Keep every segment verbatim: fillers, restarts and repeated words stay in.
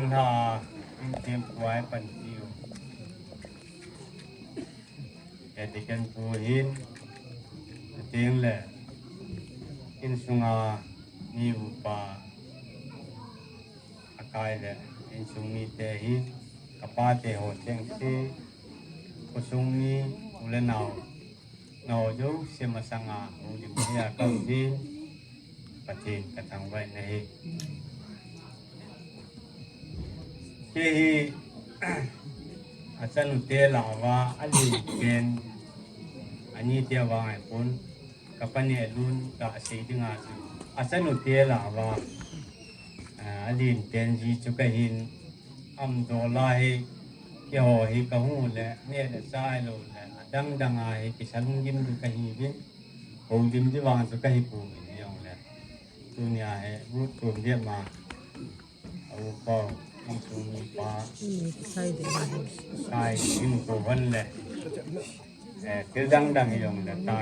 Hla, in tem kuai pan tiu. Etiken pu hin, ting le, in sunga ni upa, akai le, in sung ni te hi, kapa te ho cheng si, ko sung ni, u le nau, nau jo, se masanga, u lim ya kau din, Pathen ka thangvah na hi. Kei hi, achanu te lava, alin pen, ani te vang ai pun, ka pane lun ka sei dinga chu. Achanu te lava, ah, alin pen ji chu ka hin, am dola hi, keiho hi ka hung le, ne le chai lo le, adang dang a hi, kisalung gim ka hi vin, ho gim di vang chu ka hi pu vin jong le. Tunia hi, bu tum dia ma. Au pau, in sung ni pa. Ni sai de ma hi. Sai, in ko hon le. Eh, til dang dang jong le ta.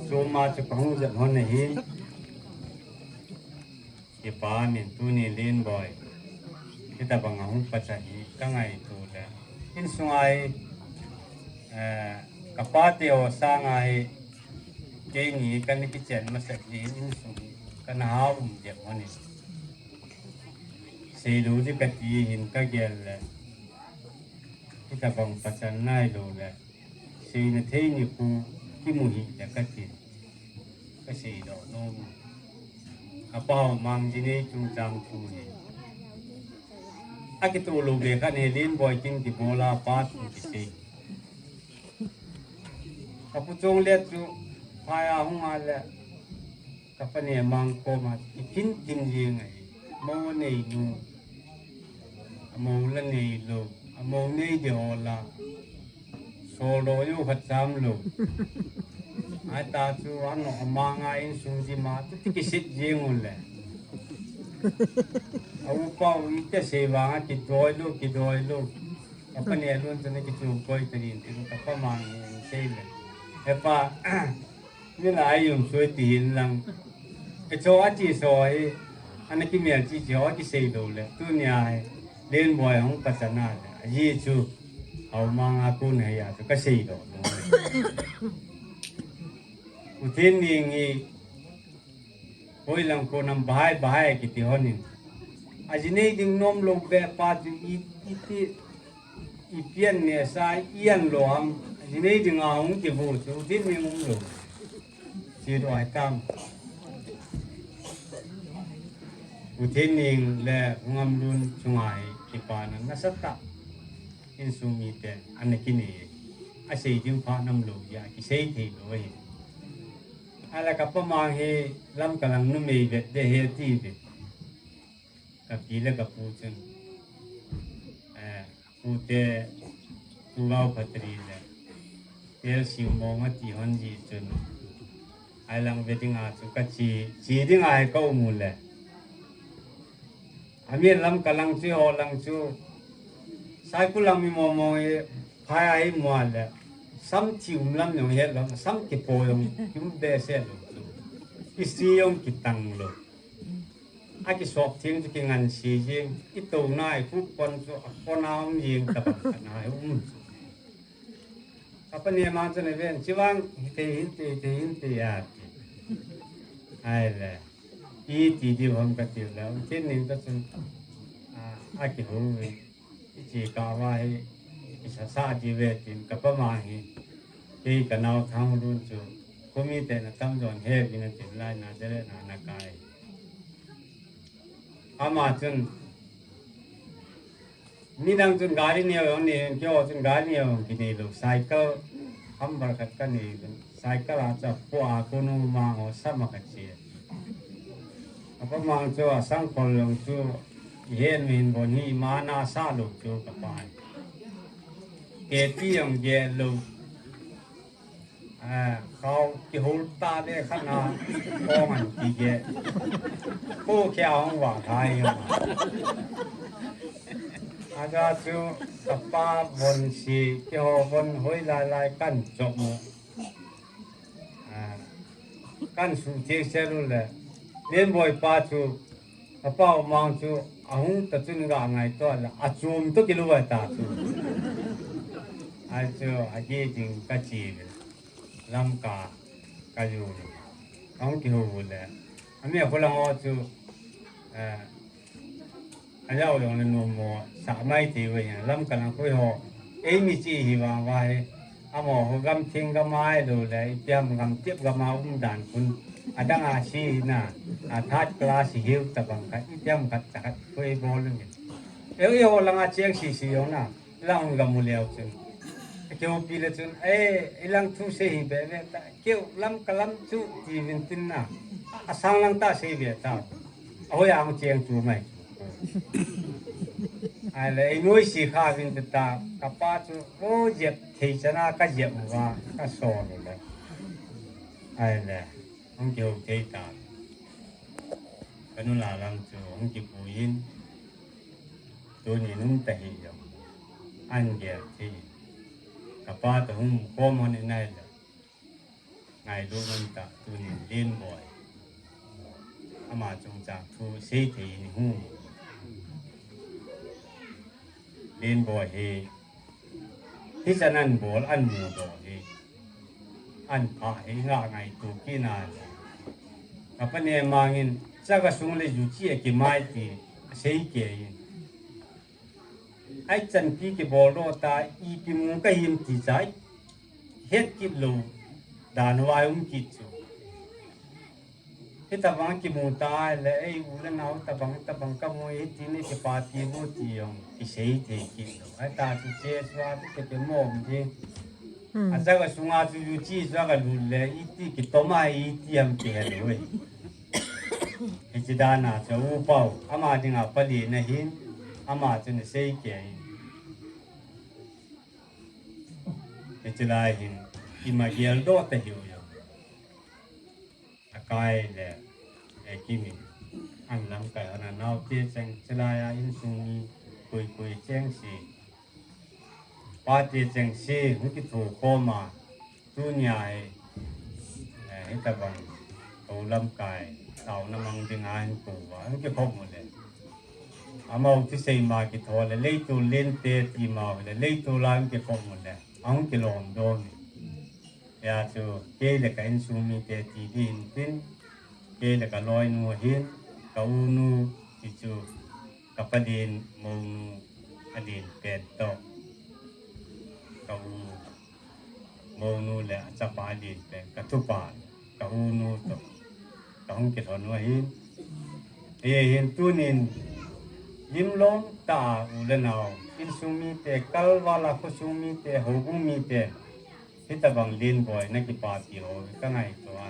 Chu ma chu ka hung jep hon hi. Kipa min tuni Lenboi. Kita bang a hung pachat hi ka ngaito le. In sunga hi, eh, ka pa te ho sanga hi. Keini kana kichen masat ni in sung hi. Kana ha um jep hon hi. Seilu di kati hin ka gel le. Kita bang pachat nai lo le. Seina thei ni khu kimu hi le kati. Ka sei lo no. Apa mang ji nei chung chang khu ni. Akitu lo be kha ne Lenboi kin ki bola pa tu ki sei. Ka pu chong le chu phai a hung a le. Ka pane mang koma, i tin tin jing ahi. Mo nei nu. Amo la nei lo. Amo nei de ho la. Sol do yo khat cham lo. Ai ta chu ano amanga in sung ji ma, tu ti kisit jing un le. A upa u i te sei vang a kidoi lo, kidoi lo. Ka pane lun chu na kitu koi ta din, tin ka pa mang in sei le. He pa, Ni la ai um soi ti hin lang. Ke cho a chi so ai. Ana ki mel chi chi ho ki sei lo le. Tunia ai. Lenboi hung pachat na le. Aji chu. Au mang a kun hai a chu ka sei lo. U Thinning hi. Hoi lang ko nam bahai bahai kiti honin. Aji nei ding nom lo be pa chu i, i ti. I pian ne sa i an lo ham, ji nei ding a hung ti bu chu din ni um lo. Chi ro ai tam. U Thinning le ngam lun chunga hi kipa na nasat ta. In sung mi te an ki ni. A sei ding pha nam lo ya ki sei thei lo hi. Ala ka pa mang hi lam ka lang nu mei vet de he ti vet. Ka pi le ka pu chun. Eh, pu te, pu Vau Phatri le. Tel siu mong a ti hon ji chun. Ai lang ve ding a chu ka chi, chi ding a hai ka um u le. A mi lam ka lang chu ho lang chu. Sai ku lang mi mong mong e, phai ai mo le. Sam ti um lam yong he lam, sam ki po yong, ki um be se lo. Ki si yong ki tang lo. A kisop thing chu kingan si jing, i to nai khu kon chu a kon a um jing ta bang khat nai um. Ka pa ne mang chu ne ven, chi vang, hi te hin te, te hin te a ti. Ai le, i ti di hom ka ti le, um tin ning ka chun, a, a ki hu ve. I chi ka va hi, i sa sa di ve tin ka pa mang hi. Kei ka nau thang lun chu, kumi te na tam don he vi na tin lai na jere na na kai. Ama chun, midang chun gari neo yong ni, kyo chun gari neo yong ki nei lo, cycle, hambar khat ka nei lo, cycle a cha po a ko nu ma ngo sa ma ka che. Apa mang chu a sang kol yong chu, i hen min bon hi ma na sa lo chu ka pa. Ke ti yong ge lo, A, khau kihol ta le khat na, kong an ti ge. Ko kia hong vang thai yo. A ja chu, ka pa von si, kiho von hoi lai lai kan chok mo. A, kan su thiek se lu le. Lenboi pa chu, ka pa mang chu, Ahung ta chun ga ngaito le, achom to kilou ta chu. Achu, agi ding kachi le. Lamka, ka ju le. Ahung kihou le. Ami a kholang ho chu, eh, a jau jong le numo, sa mai ti ve, Lamka lang khui ho. Ei mi chi hi vang vai. Amaho gam thing gam a ahilou le, ipi ham gam tep gam a um dan khun. Adang a si na, a third class hiu tabang khat, ipi ham khat cha khat khui bol le. Eiho lang a cheng sisi jong na, lang gam u leu chun. Keu pi le chun, eh, ilang thu sei hi be be ta, keu Lamka lam chu ti vin tin na. Asang lang ta sei be ta. Ahoi ang cheng chu mai. Ahile, ei nuisat kha vin ta, kapa chu, o jep thei chana ka jep uva, ka sol u le. Ahile, hung kihou thei ta. Ka nu la lang chu, hung kipui in, tuni nung ta hi jong, an gel thei. Kapa ta hung khom hon in ahile. Ngailu ngun ta tunin Lenboi. Ama chungchang thu sei thei ni hu. Lenboi hi, hichan an bol an mudoh hi. An pha hi nga ngaitu kina le. Kapa ne mangin chaga sung le ju chi a kimai ti sei kei in. Ai chanpi kibol doh ta, ipi mu ka him ti cha, het kit lou dan uva um kit chu. Hitabang kimu ta le, ei u le nao tabang, tabang ka mu, hiti ni kipa ti mu ti jong kisei thei kit lou. Ahi ta chu che sua ti kete mo um ti. Hmm. Achaga sunga chu ju chi sua ka lut le, iti kitom a, iti ham kihe lou e. Hichi dan a chu u pau, ama dinga pali na hin, ama chu na sei kei in. Hichi lai hin, ima gel doh ta hiu jong. Akai le, e kimi. An lamkai ana nao te cheng, chilai a insung mi, koi koi cheng si. Pa te cheng si, hung kitho khom a. Tunia hi, eh, hitabang, ko lamkai, taona mang ding a hin ko va, hung kikhom u le. Amau thusei ma kitho le, leitu len te ti ma u le, leitu la hung kikhom u le, ahung kilom doh ni. Hia chu, kei le ka insung mite ti ding hin tin, kei le ka loinu hin, ka unu ti chu, ka palen mounu, alen pen toh. Ka u mounu le achapa alen pen, ka tupa, ka unu toh. Ka hung kilhon u ahin. Hiche hin tunin, lim lom tah a u le nao, insung mite, kalval a khosung mite, houbung mite, hitabang Lenboi na kipapi ho, ka ngaito a.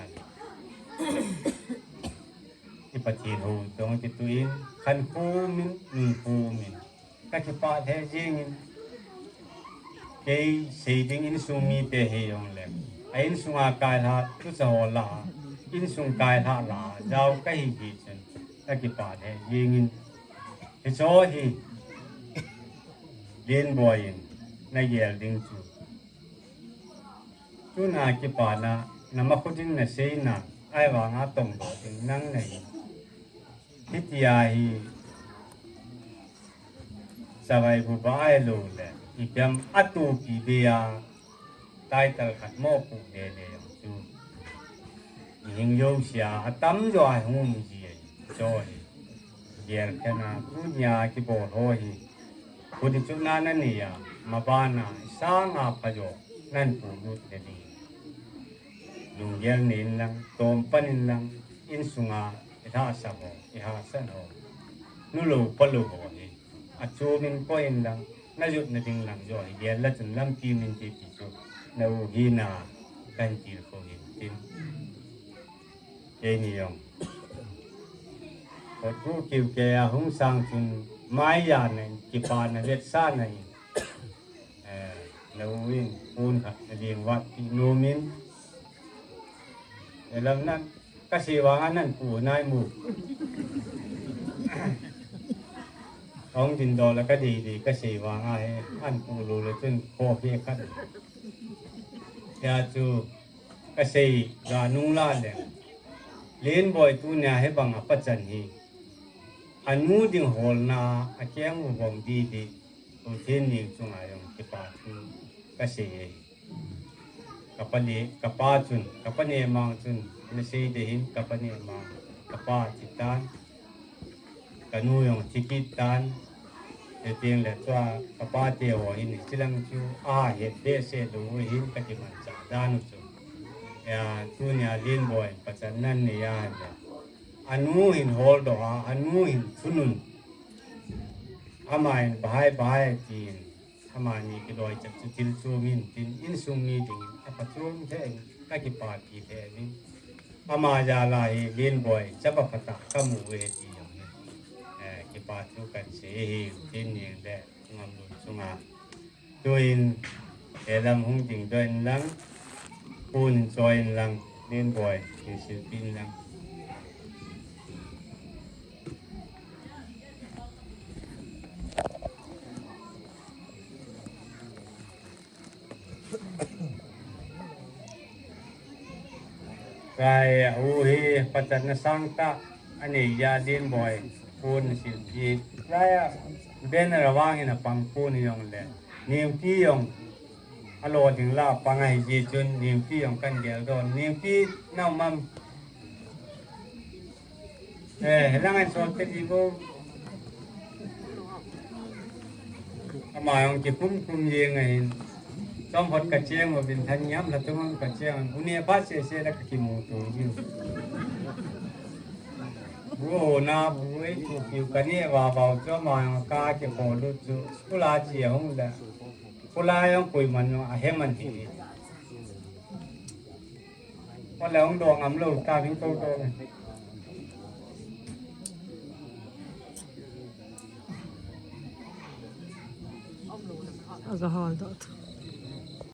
I Pathen hou tong kituin, khankho umin, nunkho umin. Ka kipah lheh jengin, kei sei ding insung mite hi jong le, a insunga kailhah, tucha ho lah a, insung kailhah lah a, jao ka hi hi chun, ka kipah lheh jengin. Hicho hi, Lenboi in, na gel ding chu. Tuna kipana, na makho ding na seina, ahivanga tongdoh ding nang nahi. Hitia hi, savai bu ba ahilou le, ipi ham atopi bea, title khat mopoh deh deh jong chu. Mihing jousea, atamjo a hung um ji ahi, cho hi. Gel khen a, tunia kibol ho hi. Khuti chuna nanei a, mabana, isanga phajo, nan pulut le ding. Lunggel nei inlang, tompan inlang, insunga, ilhahsam ho, ihahsat ho. Nulou, palou ho hi. Achumin koi inlang, najotna ding lang jo hi. Gel la chun lampi min ti ti chu. Na u hina, kan tilkhou hin tin. Keini jong. Kotpu kiu kei a hung sang chun maiya na in, kipana vetsahna in. Eh, na u in, pon khat, na ding vat ti nom in. Eh, lam nan, ka sei vanga nan pu nai mu. Ka hung dingdoh la ka dei dei, ka sei vanga he, an pu lou le chun kho he khat. Hia chu, ka sei ga nung la le. Lenboi tunia hibang a pachan hi. Anu ding holna a keng u bom di di, tu thin ning chunga jong kipa thu ka sei e. Ka pa le, ka pa chun, ka pa ne mang chun, na sei de hin ka pa ne mang, ka pa ti tan, ka nu jong ti kit tan, te ting le tua, ka pa te ho hin chilang chu, a het be se do hin ka ti man cha dan u chu. Ya, tu nia Lin Boi, pa chan nan ni ya le. Anu hin hol do a, anu hin thunun. Ama hin bahai bahai tin. Amani kiloi chat chu thil chu min tin insung mi ding a pachom the in ka kipapi the in. Ama jala hi Lin Boi chapa phata ka mu ve ti jong hi. Eh, kipa thu kan sei hi tin ning le ngam lun sunga. Tuin, he lam hung ding doh in lang, pun in choi in lang, Lin Boi, in silpi in lang. Rai, u hi, pachatna sangtah, anei ya Lin Boi, pun silpi. Rai, banner avang in apang pun jong le. Ningpi jong, alo ding la pang ahi ji chun, Ningpi jong kan gel don. Ningpi, nau mam. Eh, helang an sol te di bo. Ama jong kikum kum jeng ahin. Chom hot ka cheng uvin than nyam la tum ka cheng. Une ba se se la ka kimu tu ji. Bu na bu ei tu ki ka ne va va chom ama jong ka ki ko lu chu. School a chi hung la. School a jong koi man jong a he man hi. Ko le hung dong am lo ta ving to to. Aga hol do.